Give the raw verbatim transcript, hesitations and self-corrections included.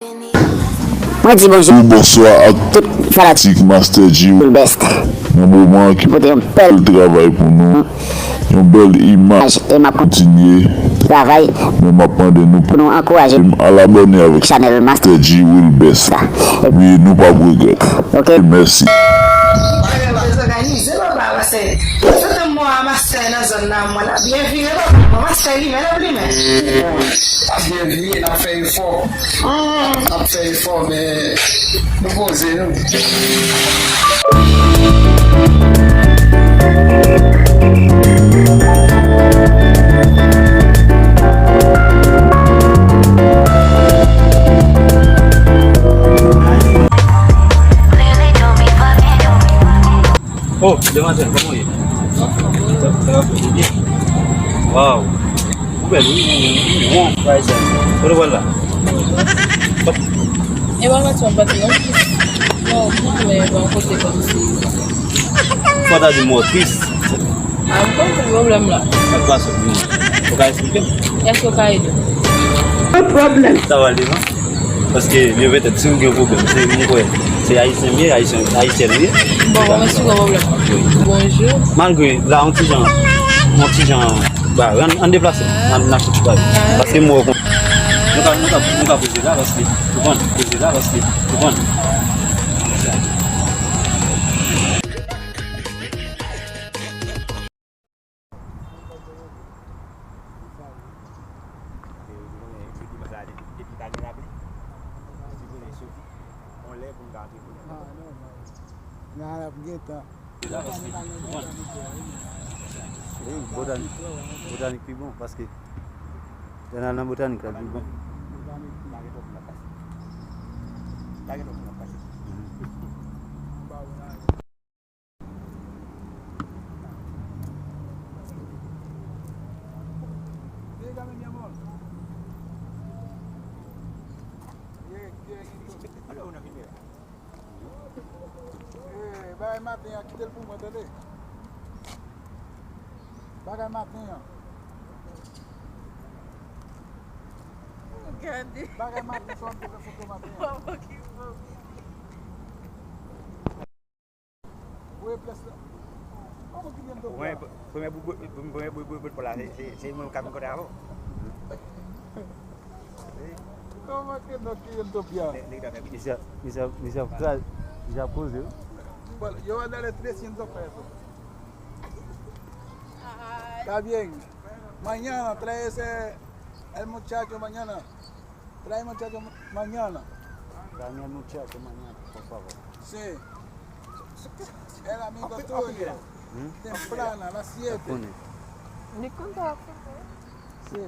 Mwen di bonjou. Ou bonswa ak tout fanatik Master G Will Best. Nan moman ki pote yon bèl travay pou nou, yon bèl imaj, e m ap kontinye travay, men m ap mande nou pou nou ankouraje m al abòne avèk chanèl Master G Will Best. Wi, nou p ap regrèt. Ok. Mèsi. Dezòganize papa, paske yo te mò a Master nan zòn nan, mwen ap byen vire papa, mwen Master limen, l ap limen. Ap byen vire, n ap fè efò. N ap fè efò, men nou poze nou. Oh, demwazèl, kòman w ye? Sa, sa va, ou byen? Waw. Ou bèl, wi, wi, wi, wi, wi, wi, wi. Kote w pral la? E pa pati, m ap pati non. Non, m ap men yon kote kòmsi. Fò ta di m wè w tris. A, m konn ki pwoblèm la. Sa k pase pou mwen? Ou ka eksplike m? Èske w ka ede m? No problem. Sa va ale, non? Paske byen petèt, si w gen pwoblèm, se, m kwè, se ayisyen m ye, ayisyen, ayisyèn m ye. Bon, mwen si w gen pwoblèm. Wi. Bonjou. Malgre, la, yon ti jan, yon ti jan, ba, ann, ann deplase, ann, ann achte ti bagay. Paske m wè w kon-, nou ka, nou ka, nou ka poze la, paske, ou konprann, poze la, paske, ou konprann. Depi pa gen lapli, depi konnen soti, yon lè pou n ka antre kounye a. Ah, nòmal. Nan l ap gentan. Wi, botanik, botanik pi bon, paske lè n al nan botanik la pi bon. Pa gen twòp moun ap pase. Pa gen twòp moun ap pase. Mhm. Dígame, mi amor. Ye, ye, ye. Alò, ou nan vin la. Eh, bagay maten an, kite l pou mwen, tande. Bagay maten an. Gade. Bagay maten, sa w ap fè foto maten an. Papa ki fò. Voye pyès la. Kòman ki vyen dope la? Premye, premye bout, premye bout, bout, bout la, se, se, se mwen k ap vin kote avè w. Kòman ke nòg ki vyen dope a? Nèg, nèg ta fè piti. Misye, misye, misye ap kraz, misye ap poze, wi. Bon, yo va darle trescientos pesos. Está bien. Mañana trae ese, el muchacho mañana. Trae muchacho mañana. Trae el muchacho mañana, por favor. Sí. El amigo tuyo. Hmm? Temprano, a las siete. Ni konn sa. Sí.